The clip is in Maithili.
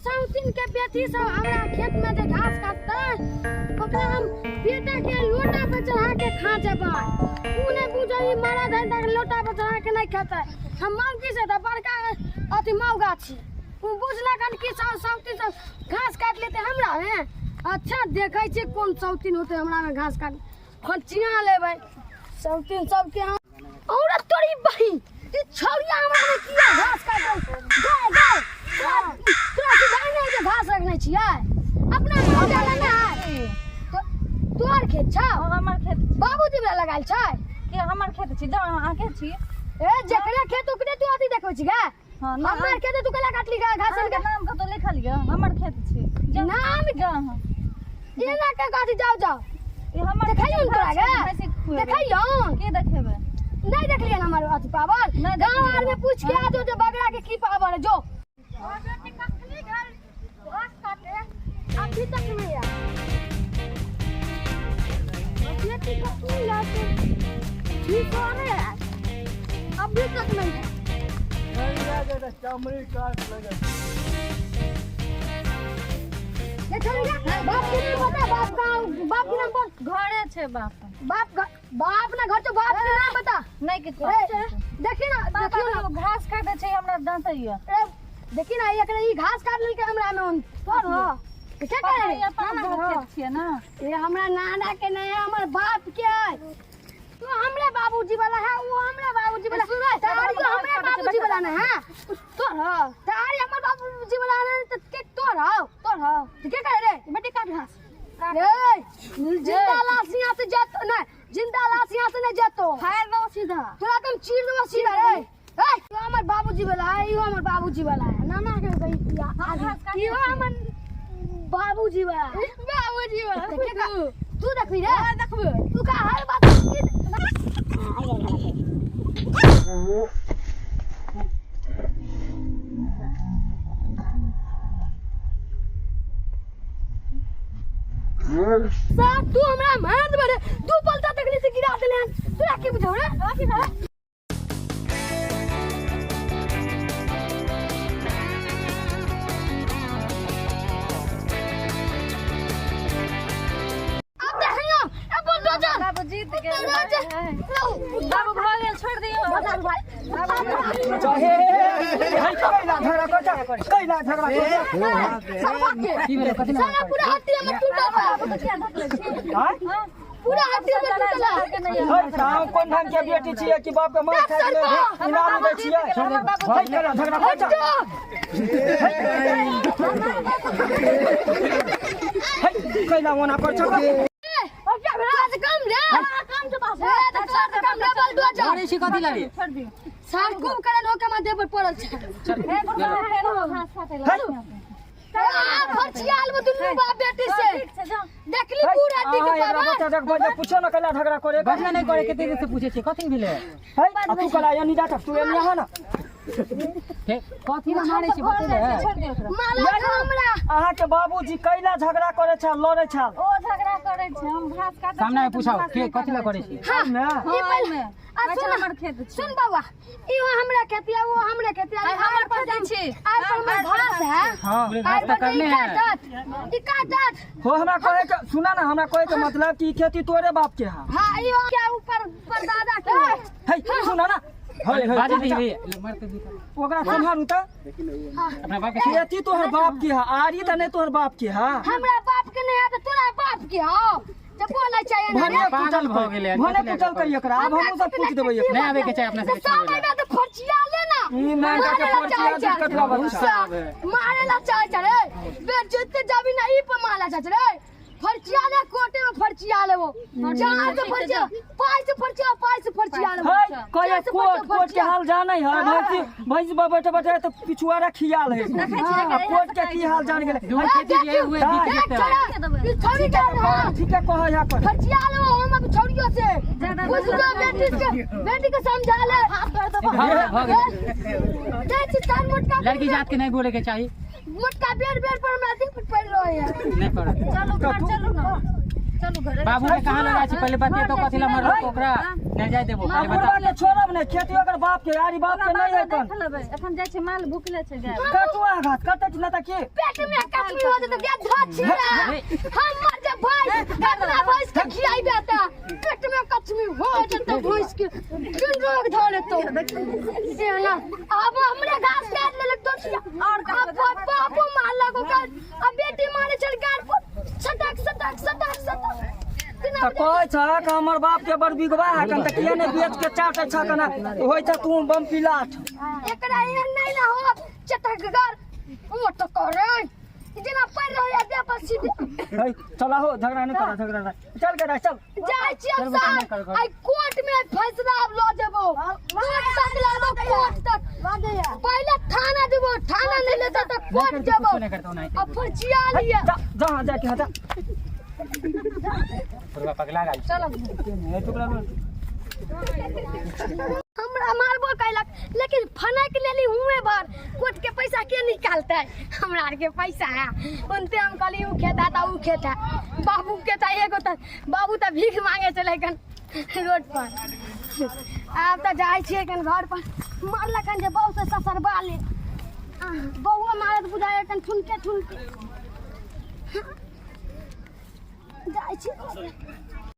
सौतीन के बेटी सब हमरा खेत में जे घास काटतै ओकरा हम बेटा के लोटा पर चढ़ा के खा जेबै। उ नहि बुझै ई मरद है तऽ लोटा पर चढ़ा के नहि खेतै। हम मौगी से तऽ बड़का अथी मौगा छी। उ बुझलक हन कि सब सौतीन सब घास काटि लेतै हमरा में। अच्छा देखै छियै कोन सौतीन होतै हमरा में घास काट फचिया लेबै सौतीन सबके हम। औरत तोरी बहिन ई छौड़िया हमरा में किया घास काटै गाय गाय तोरा तोरा सुधार नहि जे घास रखने छियै अपना खेत जाला ना है तोहर खेत छौ? हमर खेत। बाबूजी वाला लगायल छै? के हमर खेत छी? जाउ अहाँ के छी? ए जकरे खेत ओकरे तू अथी देखबै छी गे। हाँ, ना, हमर खेत तू केला काटली गे घास अहाँके नाम कतौ लिखल यऽ? हमर खेत छी। जाउ, नाम जाउ अहाँ। एना के गाछी जाउ जाउ। ई हमर देखैयौ खेत ने तोरा छै, गे? भैंसी खुएबै। देखैयौ? के देखेबै? नहीं देखलियै हमर अथी पावर? नहि गाँव देखलियै। आर में पूछ के आ जो जे बगरा के की पावर है जो। अभी तक नहीं आया। बेटी कखनी लाते? ठीक हो नहीं आया। अभी तक नहीं है। चमड़ी काट लगे। बाप के नाम बता, बाप का बाप के नाम बोल। घरे छै बाप। बाप बाप ना घर तो बाप के नाम बता। नहीं के देखी ना, देखियो ना। घास काटे छै हमरा डांटैया। ए देखी ना एकरा ई घास काट लेलकै हमरा में उन। तोर हो। के करे ई अपन खेत छियै ना। ए हमरा नाना के नहीं है, हमर बाप के है। तो हमरे बाबूजी वाला है, वो हमरे बाबूजी वाला। तारी तो हमरे बाबूजी वाला ना है। तोर हो। तारी हमर बाबूजी वाला ना त के तोर हो, तोर हो। के करे रे? बेटी काट घास। ए जिंदा लाश यहाँ से जत नहीं, जिंदा लाश यहाँ से नहीं जतो। फाड़ दो सीधा। तोरा तुम चीर देबो सीधा रे। ए तो हमर बाबूजी वाला है, इहो हमर बाबूजी वाला है। नाना के गई इहो हमर बाबूजी वाला है। बाबूजी वाला। के का तू देखबी रे? हां देखबे। तू का हर बात साहब तू हमरा मार देबे रे। तू पलटा तकनी से गिरा देले हन। तोरा की बुझौ रे? अब देखियो ए बुलडोजर। बाबू जीत गेल। बुलडोजर। बाबू भऽ गेल, छोड़ि दियौ। कैला झगड़ा सारा पूरा हड्डी हमर टूटल बा। पूरा हड्डी हमर टूटल है। हम कोन ढंग के बेटी छियै कि बाप के मार खाय के इनाम दै छियै? है कैला झगड़ा कर। है कैला ओना कर छौ? कम रे, कम तो पास है त छोड़ दे, कम रे बुलडोजर। मारै छी कथी लागे? छोड़ि दियौ। सार खूब करन होके मा देह पर पड़ल छै। हे बुढ़बा, फेर घास काटै लए। आ फरछियाल में दुनू बाप बेटी से ठीक छै, जाउ। देखली पूरा हड्डी के एकरा पावर। बच्चा जग बजे पूछो ना कैला झगड़ा करे। बजला नहीं करे, कते देर से पूछे छी कथी भेलै? है आ तू कैला यानी जात तू एनी आहा ना। हे कथी ला मारै छी बतेबै? छोड़ि दियौ ओकरा। माला हमरा अहाँ के बाबूजी कैला झगड़ा करे छल, लड़े छल? ओ झगड़ा करै छै, हम घास काटै सामने छियै, पूछाउ घास के नहि कथी ला काटै करै छै। छी? हां ने ई हँ, पहिले एहिमे। आ कहै छै सुन हमर खेत छै। सुन बाबा, इहो हमरा खेत है, वो हमरा खेत है। हमर खेत छी। आइ पर में घास है। हां आइ पर करने ई है। काटत, ई काटत। हो हमरा कहे के सुना ना, हमरा कहे के मतलब कि खेती तोरे बाप के है। हां इहो के ऊपर पर दादा के है। है सुना ना, है है बाजे दी रे मारते दी। ओकरा सम्हारू त अपना बाप के खेती तोहर बाप के है, आरी त नहीं तोहर बाप के है। हमरा बाप के नहीं है त तोरा बाप के हो। जब बोलै चाहिए ना भने रे। पागल भऽ गेलै यार, भने कथी लए कुटल करी एकरा, आब हमहूँ सब पूछ देबै एकरा। नहीं आबे के चाही अपना तऽ सबके। सब एहिमे तऽ फरचिया ले ना। ई नायका के मारे ला फरचिया चाहै छै। दिक्कत बा बच्चा। मारे ला चाहै छै रे। बे जितते जाबी ना ई पर मारे ला चाहै छै रे। फरचिया ले कोटे में फरचिया लेबो। जहाँ से फरचिया, पाई से फरचिया, पाई से फरचिया लेबो। है कहे कोट कोट के हाल जानै है, भैंसी भैंसी पर बैठे बैठे तो पिछुआरा खियाल है। आ कोट के की हाल जान गेलै। दूर खेती जे हुए दाइ। बीत देख जेतै। छोड़ा, ई छोड़ी के ना। ठीक है कह या कर। फरचिया लेबो हम अभी छोड़ियो से। बुझ जो बेटी के बेटी के समझा ले। भऽ गेलै। देख छी तार मोटका लड़की जात के नहीं बोले के चाही। मोटका बेर बेर पर हमरा देह पर पड़ि रहल है। नहीं पड़त। चलू घर चलू ना। चलू घरे। बाबू के कहाँ लगा छी पहिले बतिए तो कथी ला मरल ओकरा नहीं जाय देबो आ पहिले बता। बुढ़वा के छोड़ब नहि, खेती ओकर बाप के यारी बाप के नहीं है कन। देख लेबै, एखन जाइ छै, माल भुखले छै गाय। कटुआ घास कटै छी नहि तऽ की? पेट में कचमी हो जेतै गे धछिया। हमर जे भैंस कतना भैंस के खियाइबे त पेट में कचमी हो जेतै, भैंस के दिन रोग धऽ लेतौ। एना आब हमरे घास काटि लेलक दोसिया। और आब बापो मारलक ओकर, आ बेटी मारे छल गाड़ पर सटक सटक सटक सटक। तऽ कहै छहक हमर बाप के बड़ बिगवा है कन, तऽ किया नहि बेच के चाटै छह कना होइ छ तू बम पिलाठ। एकरा एहन नहि ने हो चटकगर ओ तो करे जेना पड़ रहै देह पर सीधे। है चल हो, झगड़ा नहि कर, झगड़ा नहि, चल के चल। जाइ छियै चल बेटा, सर, नहि कर घर। आइ कोर्ट में फैसला आब लऽ जेबो, कोर्ट तक लड़बो, कोर्ट तक। पहिले थाना जेबो, थाना नहि लेतै तऽ कोर्ट करतौ, जेबो। कुछो नहि करतौ, ओनाहिते आ फर्जिया लिए। जा जा जाके जा। बुढ़वा पगला गेल छै। हे टुकड़ा में। हमरा मारबो कैलक लेकिन फनक लेली हुए भर। कोर्ट के पैसा के निकालतै? हमरा आर के पैसा है उनते। हम कहली उ खेत है तऽ उ खेत है, बाबू के तऽ एगो तऽ बाबू तऽ भीख मांगे चले कन रोड पर। आब तऽ जाइ छियै कन घर पर। मारलक हन जे बहु से ससरबा ले। बहुओ मारत बुझाइ कन ठुनके ठुनके। जाइ छियै।